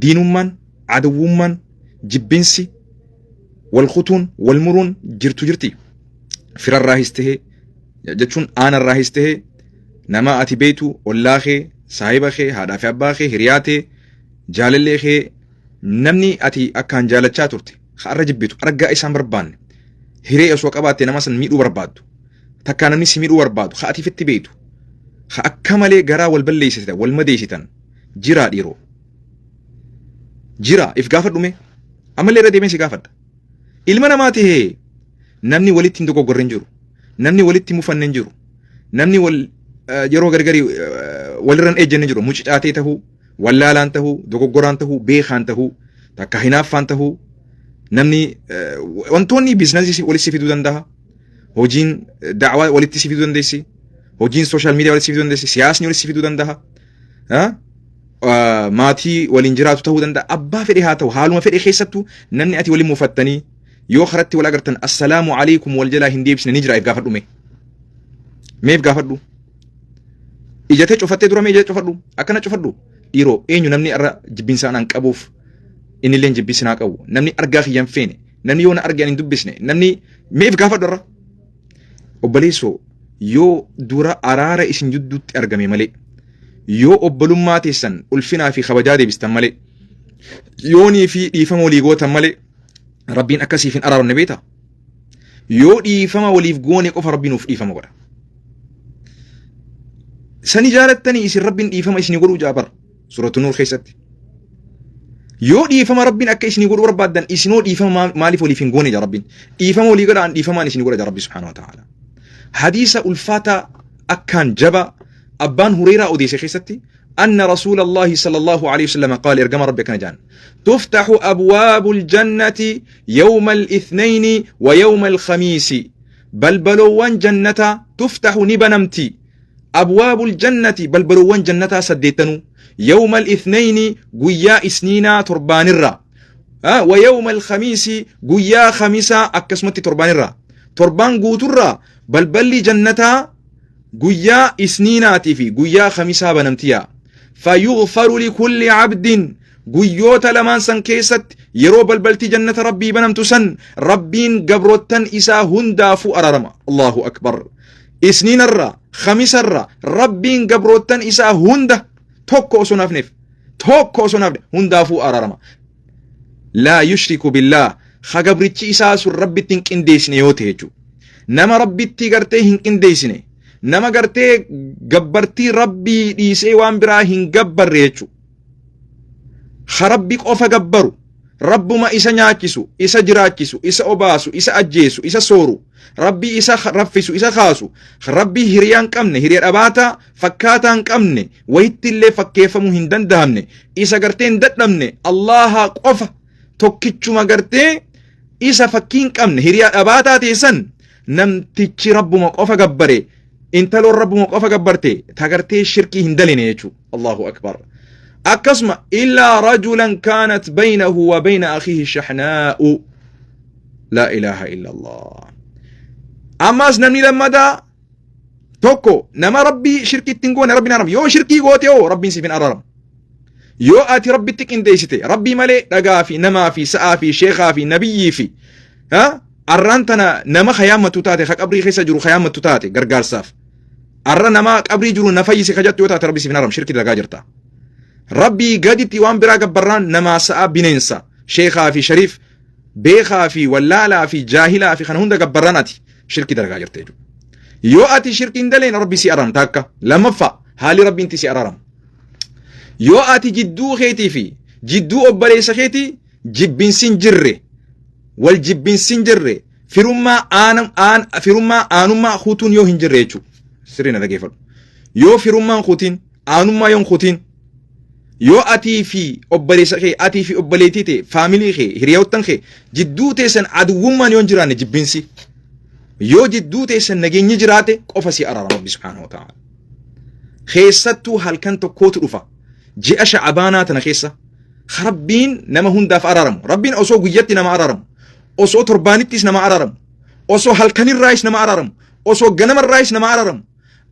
Diinummaan, adawwummaan, jibbinsi, wal kutuun, wal muruun jirtu jirti. Firarraahis tahee jechuun aanarraahis tahee nama ati beektu ollaa kee, saahiba kee, haadhaa fi abbaa kee, hiriyaa tee, jaalallee kee namni ati akkaan jaalachaa turte har'a jibbitu argaa isaan barbaanne hiree osoo qabaatte nama san miidhuu barbaaddu takkaa namni si miidhuu barbaadu ha ati fitti beektu ha akka malee garaa wal balleessitan wal madeessitan jiraa dhiiroo jira if gaafadhu mee ammallee irra deemee si gaafadha ilma namaa tahee namni walitti hin dogoggorre hin jiru namni walitti hin mufanne hin jiru namni wal yeroo gargarii walirra hin ejjenne jiru mucicaatee tahuu wallaalaan tahuu dogoggoraan tahuu beekaan tahuu takka hinaaffaan tahuu namni wantoonni biizinasii walitti si fiduu danda'a hojiin da'awaa walitti si fiduu dandeessi hojiin sooshaal miidiyaa walitti si fiduu dandeessi siyaasni walitti si fiduu danda'a maatii waliin jiraatu ta'uu danda'a. Abbaa fedhe haa ta'u haaluma fedhe keessattuu namni ati waliin mufattanii yoo karatti wal agartan assalaamu alaikum wal jalaa hin deebisne ni jira if gaafadhu mee. Meef gaafadhu. Ijatee cufattee dura mee ija cufadhu akkana cufadhu dhiiroo eenyu namni irra jibbinsa anaan qabuuf innillee jibbinsa naa qabu namni argaa kiyya hin feene namni yoo na arge ani hin dubbisne namni meef gaafadhu irra. Obboleessoo yoo dura araara isin jidduutti argame malee yoo obbolummaa teessan ulfinaa fi kabajaa deebistan malee yoonii fi dhiifama walii gootan malee rabbiin akkasiif hin araaramne beektaa? Yoo dhiifama waliif goone qofa rabbiin nuuf dhiifama godha. Sani jaalattanii isin rabbiin dhiifama isinii godhuu jaabar suuratu nuur keessatti. Yoo dhiifama rabbiin akka isinii godhuu barbaaddan isinoo dhiifama maaliif waliif hin goone jaa rabbiin. Dhiifama walii godhaan dhiifamaan isinii godha jaa rabbi subhaanahu wa ta'ala. Hadiisa ulfaataa akkaan jabaa abbaan Hureyraa odeesse keessatti anna rasuula Allahi sallallahu alaihi wasallam qaala ergama rabbi akkana jedhan tuftaxu abwaabu ljannati yawma alithnayni wa yawma alkhamiisi balbaloowwan jannataa tuftaxu ni banamti abwaabu ljannati balbaloowwan jannataa saddeettanuu yawma alithnayni guyyaa isniinaa torbaanirraa wa yawma alkhamiisi guyyaa khamisaa akkasumatti torbaanirraa torbaan guuturraa balballi jannataa guyyaa isniinaatii fi guyyaa khamisaa banamtiya fayughfaru likulli abdin guyyoota lamaan san keessatti yeroo balbalti jannata rabbii banamtu san rabbiin gabroottan isaa hundaafuu araarama allahu akbar isniinarra khamisarra rabbiin gabroottan isaa hunda tokko osoo hafneef tokko osoo hafne hundaafuu araarama laa yushriku billaah ha gabrichi isaa sun rabbitti hin qindeessine yoo ta'e jechuudha. Nama rabbitti gartee hin qindeessine nama gartee gabbartii rabbii dhiisee waan biraa hin gabbarre jechuudha. Ha rabbi qofa gabbaru rabbuma isa nyaachisu isa jiraachisu isa obaasu isa ajjeesu isa sooru rabbii isa raffisu isa kaasu rabbii hiriyaa hin qabne hiriya dhabaataa fakkaataa hin qabne wayitti illee fakkeeffamuu hin danda'amne isa gartee hin dadhabne Allaha qofa tokkichuma gartee isa fakkii hin qabne hiriyaa dhabaataa teessan namtichi rabbuma qofa gabbare intaloon rabbuma qofa gabbarte ta gartee shirkii hin daline jechuudha Allahu akbar akkasuma illaa rajulan kaanat baynahu wa bayna akhiihi shahnaa'u laa ilaaha illa Allah ammas namni lammataa tokko nama rabbii shirkii ittiin goone rabbiin araaramu yoo shirkii goote hoo rabbiin siif hin araaramu yoo ati rabbitti qindeessite rabbii malee dhagaa fi namaa fi sa'aa fi sheekaa fi nabiyyii fi arraan tana nama kayaammatu taate ka qabrii keessa jiru kayaammatu taate gargaarsaaf arra nama qabrii jiru na fayyise ka jettu yoo taate rabbi siif hin araaramu shirkii dalagaa jirta rabbii gaditti waan biraa gabbarraan namaa sa'aa bineensa sheekaa fi shariif beekaa fi wallaalaa fi jaahilaa fi kana hunda gabbarraan ati shirkii dalagaa jirta jechuudha. Yoo ati shirkii hin daleen rabbi si araarama takka lammaffaa haalli rabbiin si araarama. Yoo ati jidduu keetii fi jidduu obboleessa keetii jibbinsi hin jirre wal jibbinsi hin jirre firummaa aanam aan firummaa aanummaa kutuun yoo hin jirre jechuudha. Sirrii na dhageeffadhu. Yoo firummaan kutiin aanummaa yoo hin kutiin Yoo atii fi obboleessa kee, atii fi obboleettii tee, faamilii kee, hiriyoottan kee jidduu teessan aduwwummaan yoo hin jiraanne jibbinsi. Yoo jidduu teessan nageenyi jiraate qofa si araarama Rabbi subhaanahu wa ta'ala. Keessattuu halkan tokkootu dhufa. Ji'a sha'abaanaa tana keessa Rabbiin nama hundaaf araaramu. Rabbiin osoo guyyatti nama araaramu. Osoo torbaanittis nama araaramu. Osoo halkanirraayis nama araaramu. Osoo ganamarraayis nama araaramu.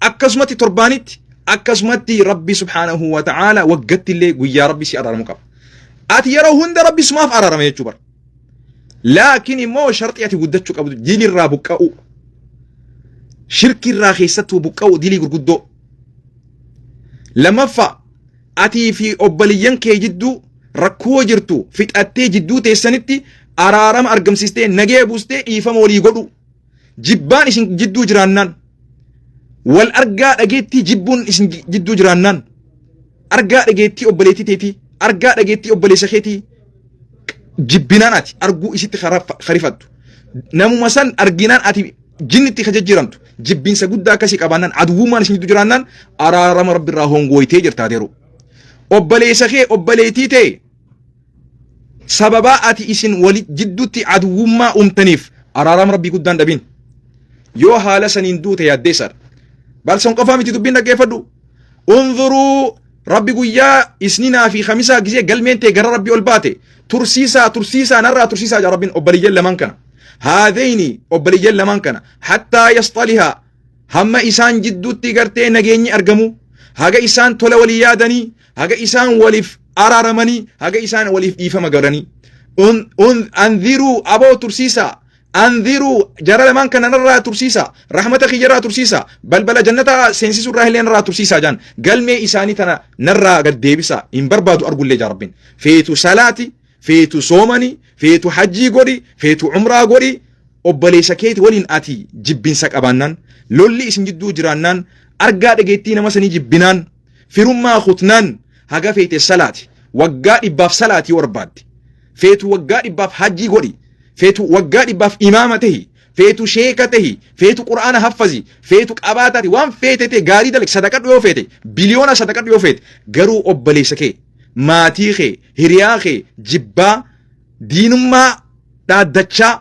Akkasumatti torbaanitti akkasumatti rabbi subhaanahu wa ta'aala waggatti illee guyyaa rabbi si araaramu qaba. Ati yeroo hunda Rabbi sumaaf araarama jechuu bara. Laakiin immoo sharxii ati guddachuu qabdu dilirraa buqqa'uu. Shirkirraa keessattuu buqqa'uu dilii gurguddoo. Lammaffaa atii fi obboliyyan kee jidduu rakkoo jirtu fixattee jidduu teessanitti araarama argamsiistee nagee buustee dhiifama walii godhuu. Jibbaan isin jidduu jiraannaan wal argaa dhageettii jibbuun isin jidduu jiraannaan argaa dhageettii obboleettii teetii argaa dhageettii obboleessa keetii jibbinaan ati arguu isitti karifattu namuma san arginaan ati jinnitti ka jijjiiramtu jibbinsa guddaa akkasii qabaannaan aduwwummaan isin jidduu jiraannaan araarama rabbi irraa hongooytee jirta adeeroo obboleessa kee obboleettii tee sababaa ati isin wali jidduutti aduwwummaa uumtaniif araarama rabbii guddaan dhabin yoo haala saniin duute yaaddeessaadha balsan qofaa miti dubbiin dhaggeeffadhu unzuruu rabbi guyyaa isninaa fi khamisaa gisee galmeen tee gara rabbi ol baate tursiisaa tursiisaa narraa tursiisaa jaa rabbiin obboliyyan lamaan kana haadheyni obboliyyan lamaan kana hattaa yasxalihaa hamma isaan jidduutti gartee nageenyi argamu haga isaan tola walii yaadanii haga isaan waliif araaramanii haga isaan waliif dhiifama godhanii anziruu aboo tursiisaa anziruu jara lamaan kana narraa tursiisaa rahmata kiyyarraa tursiisaa balbala jannataa seensisuu irraa illee narraa tursiisaa jaan galmee isaanii tana narraa gad deebisaa hin barbaadu argullee jaa rabbiin feetu salaati feetu soomani feetu hajjii godhi feetu umraa godhi obboleessa keeti waliin ati jibbinsa qabaannaan lolli isin jidduu jiraannaan argaa dhageettii nama sanii jibbinaan firummaa kutnaan haga feete salaati waggaa dhibbaaf salaati yoo barbaadde feetu waggaa dhibbaaf hajjii godhi feetu waggaa dhibbaaf imaama tahi feetu sheeka tahi feetu qur'aana haffazi feetu qabaataati waan feete ta'e gaarii dalag sadaqadhu yoo feete biliyoona sadaqadhu yoo feete garuu obboleessa kee maatii kee hiriyaa kee jibbaa diinummaa dhaaddachaa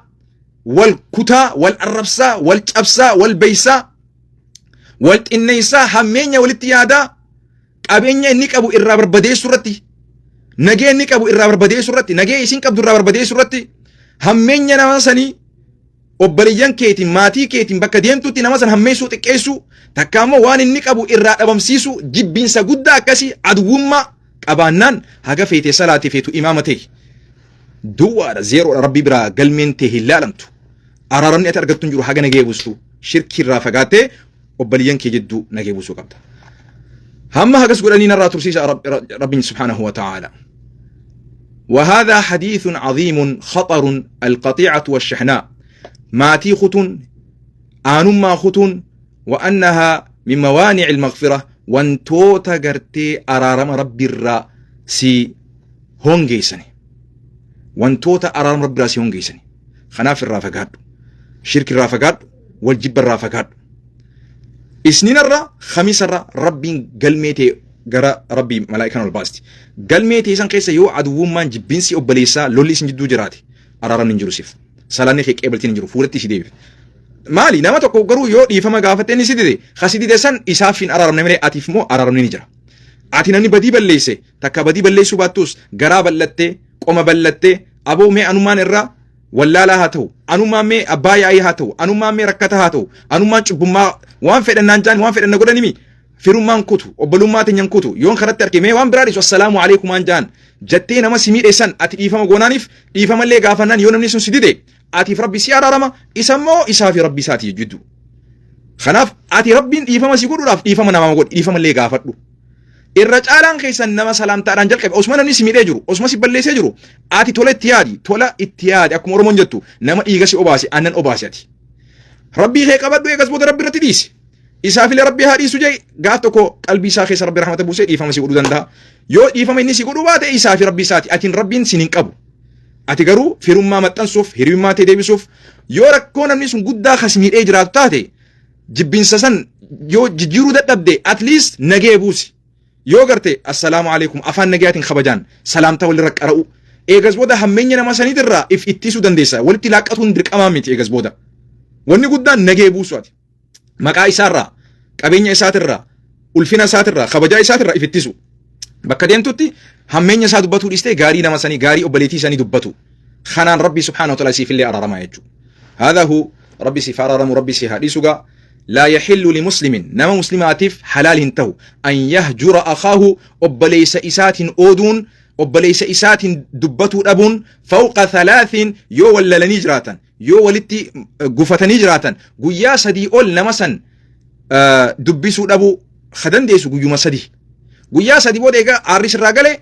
wal kutaa wal arrabsaa wal cabsaa wal beeysaa wal xinneessaa hammeenya walitti yaadaa qabeenya inni qabu irraa barbadeessu irratti nagee inni qabu irraa barbadeessu irratti nagee isin qabdu irraa barbadeessu irratti hammeenya nama sanii obboleeyyan keetiin maatii keetiin bakka deemtutti nama san hammeessuu xiqqeessuu takka ammoo waan inni qabu irraa dhabamsiisuu jibbiinsa guddaa akkasii aduwwummaa qabaannaan haga feete salaate feetu imaama ta'e duwwaadha zeeroodha rabbii biraa galmeen tee hin laalamtu araaramni ati argattu hin jiru haga nagee buustu shirkii irraa fagaattee obboleeyyan kee jidduu nagee buusuu qabda. Hamma hagas godhanii narraa tursiisa rabbiin subhaanahu wa ta'aala. وهذا حديث عظيم خطر القطيعة والشحناء ماتي ختن آنما ختن وأنها من موانع المغفرة وانتوتا قرتي أرارم ربي الرا سي هونجيسني wantoota araarama rabbi biraa si hongeessani. Kanaaf irraa fagaadhu. Shirki irraa fagaadhu. Wal jibba irraa fagaadhu. Isninarra khamisarra rabbiin galmee tee gara rabbii malaa'ikaan ol baasti. Galmee tee san keessa yoo aduwwummaan jibbinsi obboleessaa lolli isin jidduu jiraate araaramni hin jiru siif. Salaanni kee qeebaltiin hin jiru fuulatti si deebifte. Maali nama tokko garuu yoo dhiifama gaafatte inni si dide ka si dide san isaaf hin araaramne malee atiif immoo araaramni ni jira. Ati namni badii balleesse takka badii balleessuu baattus garaa bal'attee qoma bal'attee aboo mee anumaan irraa wallaalaa haa ta'u anumaan mee abbaa yaa'ii haa ta'u anumaan mee rakkata haa ta'u anumaan cubbummaa waan fedhan naan jaan waan fedhan na godhanimi firummaan kutu obbolummaa teenyan kutu yoon karatti arke mee waan biraa dhiisu assalaamu alaikum waan jaan jettee nama si miidhe san ati dhiifama goonaaniif dhiifamallee gaafannaan yoo namni sun si dide atiif rabbi si araarama isa immoo isaa fi rabbi isaati jiddu kanaaf ati rabbiin dhiifama si godhuudhaaf dhiifama namaa godhi dhiifamallee gaafadhu Irra caalaan keessan nama salaamtaadhaan jalqabe osuma namni si miidhee jiru osuma si balleessee jiru ati tola itti yaadi tola itti yaadi akkuma Oromoon jettu nama dhiiga si obaase aannan obaase ati. Rabbii kee qabadhu eegas booda rabbi irratti dhiisi. Isaafillee rabbi haa dhiisu jee gaaf tokko qalbii isaa keessa rabbi rahmata buusee dhiifama si godhuu danda'a. Yoo dhiifama inni si godhuu baate isaa fi rabbi isaati atiin rabbiin sin hin qabu. Ati garuu firummaa maxxansuuf hiriyummaa ta'e deebisuuf yoo rakkoo namni sun guddaa kas miidhee jiraatu taate jibbinsa san yoo jijjiiruu dadhabde at least nagee buusi yoo garte assalaamu alaikum afaan nagayaatiin kabajaan salaamtaa walirra qara'u eegas booda hammeenya nama saniitirraa if ittisuu dandeessa walitti laaqqatuun dirqamaa miti eegas booda wanni guddaan nagee buusu ati maqaa isaarraa qabeenya isaatirraa ulfina isaatirraa kabajaa isaatirraa if ittisu bakka deemtutti hammeenya isaa dubbatuu dhiistee gaarii nama sanii gaarii obboleettii sanii dubbatu kanaan rabbi subhaanahu wa ta'ala siifillee araaramaa jechuudha. هذا هو rabbi siif araaramu rabbi si haa dhiisu gaa لا يحل لمسلم nama muslimaatiif halaal hin ta'u أن يهجر أخاه obboleessa isaatiin ooduun. Obboleessa isaatiin dubbatuu dhabuun fawqa thalaatiin yoo wallalanii jiraatan, yoo walitti gufatanii jiraatan, guyyaa 3 ol nama san dubbisuu dhabuu ka dandeessu guyyuma 3. Guyyaa 3 booda egaa aarri sirraa gale,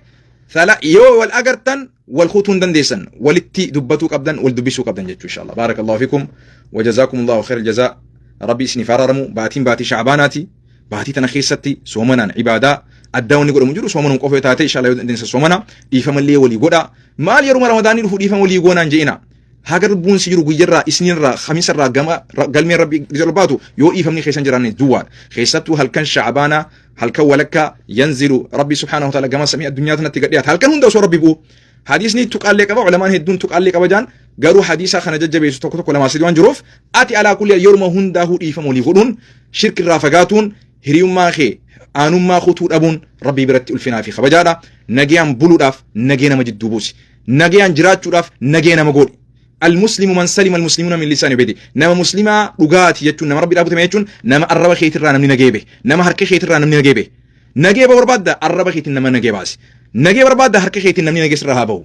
yoo wal agartan wal kutuu hin dandeessan, walitti dubbatuu qabdan, wal dubbisuu qabdan jechuu inshallah. Barakallahu fikum wa jazakumullahu khairal jazaa. Rabbi isiniif araaramu. Baatiin baatii Shacbaanaati. Baatii tana keessatti soomanaan ibaadaa addaa wanni godhamu jiru soomanuun qofa yoo taate, inshallah yoo dandeessan soomana, dhiifamallee walii godha. Maal, yeruma Ramadaanni dhufu dhiifama walii goonaan je'ina. Haga lubbuun si jiru guyyarraa, isniirraa, khamiisarraa gama galmeen Rabbi ol baatu yoo dhiifamni keessan jiraanne duwwaadha. Keessattuu halkan Shacbaanaa, halkan walakkaa, yanzilu Rabbi subhaanahu wa ta'ala gama samii addunyaa tanatti gad dhiyaata. Halkan hunda osoo Rabbi bu'u. Hadiisni tuqaallee qaba, ulamaan hedduun tuqaallee qaba jaan, garuu hadiisa kana jajjabeessu tokko tokko lamaa sadii waan jiruuf, ati alaa kulli yeruma hundaahuu dhiifama walii godhuun, shirkirraa fagaatuun, hiriyummaa kee aanummaa kutuu dhabuun Rabbii biratti ulfinaa fi kabajaadha. Nagayaan buluudhaaf nagee nama jidduu buusi. Nagayaan jiraachuudhaaf nagee nama godhi. Al-muslimu man salima al-muslimuuna min lisaani bedi. Nama muslimaa dhugaati jechuun, nama Rabbi dhaabutame jechuun, nama arraba keetirraa namni nagee bahe. Nama harka keetirraa namni nagee bahe. Nagee barbaadda, arraba keetiin nama nagee baasi. Nagee barbaadda, harka keetiin namni nagee sirraa haa bahu.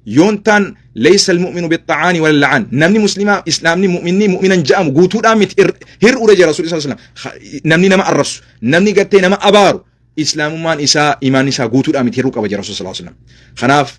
Yoontaan laysa al-mu'minu bit-ta'aani wal la'an. Namni muslimaa, islaamni, mu'minni mu'minan ja'amu guutuudhaan miti, hir'uudha jira Rasuulli sallallahu alaihi wasallam. Namni nama arrabsu, namni gartee nama abaaru, islaamummaan isaa, imaanni isaa guutuudhaan miti, hir'uu qaba jira Rasuulli sallallahu alaihi wasallam. Kanaaf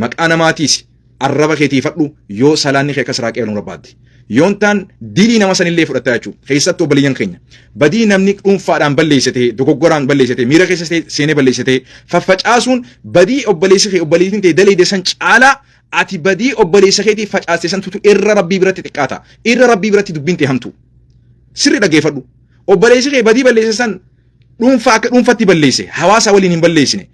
maqaa namaatiis arraba keetii fadhu yoo salaanni kee akkas raaqee barbaadde. Yoontaan dilii nama sanillee fudhatta jechuudha. Keessattuu obboleeyyan keenya. Badii namni dhuunfaadhaan balleesse ta'e, dogoggoraan balleesse ta'e, miira keessa seenee balleesse ta'e, faffacaasuun badii obboleessi kee, obboleettiin ta'e daleyde san caalaa ati badii obboleessa keetii facaaste santutu irra Rabbii biratti xiqqaata. Irra Rabbii biratti dubbiin ta'e hamtu. Sirri dhaggeeffadhu. Obboleessi kee badii balleesse san dhuunfaa akka dhuunfatti balleesse, hawaasa waliin hin balleessine.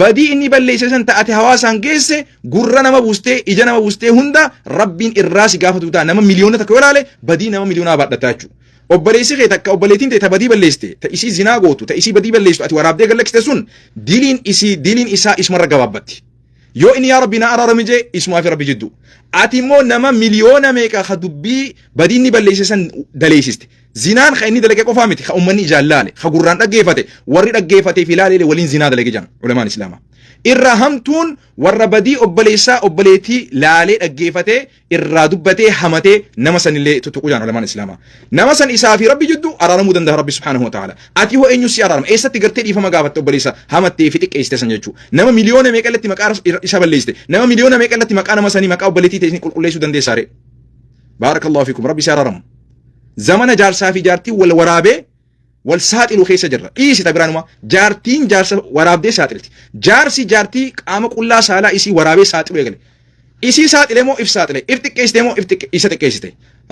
Badii inni balleesse san ta'ate hawaasaan geesse, gurra nama buustee, ija nama buustee, hunda Rabbiin irraa si gaafatu ta'a. Nama 1 miliyoona yoo ilaale badii nama miliyoonaa baadhataa jechuudha. Obboleessi kee takka obboleettiin ta'e ta badii balleessite, ta isii zinaa gootu, ta isii badii balleessitu ati waraabdee gallaksite sun diliin isii, diliin isaa isumarra gabaabbatti. Yoo inni yaa Rabbi na araarami jee, isumaa fi Rabbi jiddu. Ati immoo nama miliyoona meeqa ka dubbii badii inni balleesse san daleessiste. Zinaan ka inni dalage qofaa miti, ka ummanni ijaan laale, ka gurraan dhaggeeffate, warri dhaggeeffatee fi ilaale waliin zinaa dalage jedhan ulamaan islaamaa. Irra hamtuun warra badii obboleessaa, obboleettii laalee, dhaggeeffatee, irraa dubbatee, hamatee nama sanillee tuttuqu jedhan ulamaan islaamaa. Nama san isaa fi Rabbi jiddu araaramuu danda'a Rabbi subhaanahu wa ta'ala. Ati hoo eenyu si araarama? Eessatti gartee dhiifama gaafatte obboleessa hamattee fi xiqqeessite san jechuudha? Nama miliyoona meeqa irratti maqaa isa balleessite? Nama miliyoona meeqa irratti maqaa nama sanii, maqaa obboleettii ta'e qulqulleessuu dandeessaa ree? Baarakallahu fiikum, Rabbi si araaramu. Zamana jaarsaa fi jaartiin wal waraabee wal saaxilu keessa jirra. Dhiisi ta biraanuma, jaartiin jaarsa waraabdee saaxilti. Jaarsi jaartii qaama qullaa saalaa isii waraabee saaxilu eegale. Isii saaxile moo if saaxile? If xiqqeessite moo if isa xiqqeessite?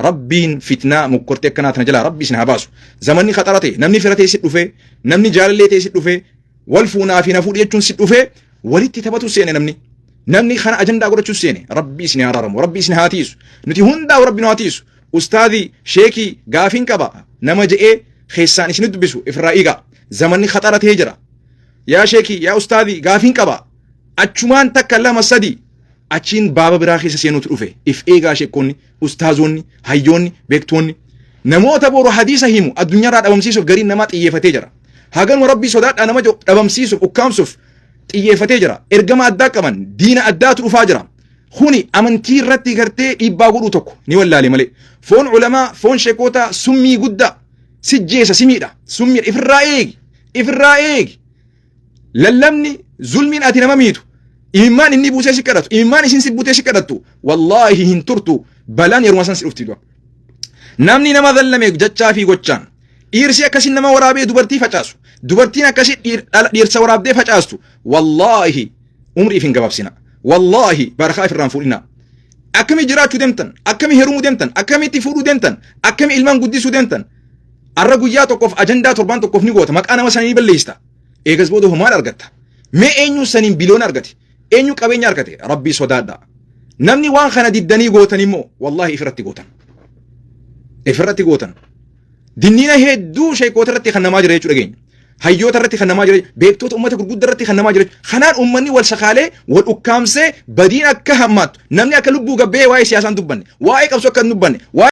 Rabbiin fitnaa mokkortee akkanaa tana jalaa Rabbi isin haa baasu. Zamanni khaxara ta'e, namni fira ta'e si dhufee, namni jaalallee ta'e si dhufee, wal fuunaa fi na fuudhi jechuun si dhufee, walitti taphatu seene namni. Namni kana ajandaa godhachuu seene. Rabbi isin haa araaramu. Rabbi isin haa tiisu. Nuti hundaa Rabbi nu haa tiisu. Ustaadii, sheekii, gaafiin qaba nama je'ee keessaan isin dubbisu ifirraa eegaa. Zamanni khaxara ta'ee jira. Yaa sheekii, yaa ustaadii, gaafiin qaba. Achumaan takka, lama, sadi achiin baaba biraa keessa seenuutu dhufe. If eegaa sheekonni, ustaazoonni, hayyoonni, beektoonni. Namoota boru hadiisa himu addunyaarraa dhabamsiisuuf gariin namaa xiyyeeffatee jira. Haganuma Rabbii sodaadhaa nama dhabamsiisuuf, ukkaamsuuf xiyyeeffatee jira. Ergama addaa qaban, diina addaatu dhufaa jira. Kuni amantii irratti gartee dhiibbaa godhuu tokko ni wallaale malee. Foon ulamaa, foon sheekootaa summii guddaa si jeesa, si miidha. Summii ifirraa eegi. Ifirraa eegi. Lallabni zulmiin ati nama miitu. Imimmaan inni buusee si kadhatu, imimmaan isin si buutee si kadhattu, wallaahi hin turtu, balaan yeruma san si dhufti du'a. Namni nama zallame jechaa fi gochaan, dhiirsi akkasii nama waraabee dubartii facaasu, dubartiin akkasii dhiirsa waraabdee facaastu, wallaahi umriif hin gabaabsina. Wallaahi barakaa ifirraan fuudhina. Akkami jiraachuu deemtan? Akkami heerumuu deemtan? Akkamitti fuudhuu deemtan? Akkami ilmaan guddisuu deemtan? Arra guyyaa tokkoof ajandaa torbaan tokkoof ni goota. Maqaa nama sanii ni balleessita. Eegas booda hoo maal argatta? Mee eenyu saniin biliyoona argate? Eenyu qabeenya argate? Rabbii sodaadha. Namni waan kana diddanii gootan immoo wallaahi ifirratti gootan. Ifirratti gootan. Dinniina hedduu sheekoota irratti kan namaa jira jechuu dhageenya. Hayyoota irratti kan namaa jira, beektoota uummata gurguddaa irratti kan namaa jira. Kanaan uummanni wal sakaalee, wal ukkaamsee, badiin akka hammaattu, namni akka lubbuu gabbee waa'ee siyaasaan dubbanne, waa'ee qabsoo akka hin dubbanne, waa'ee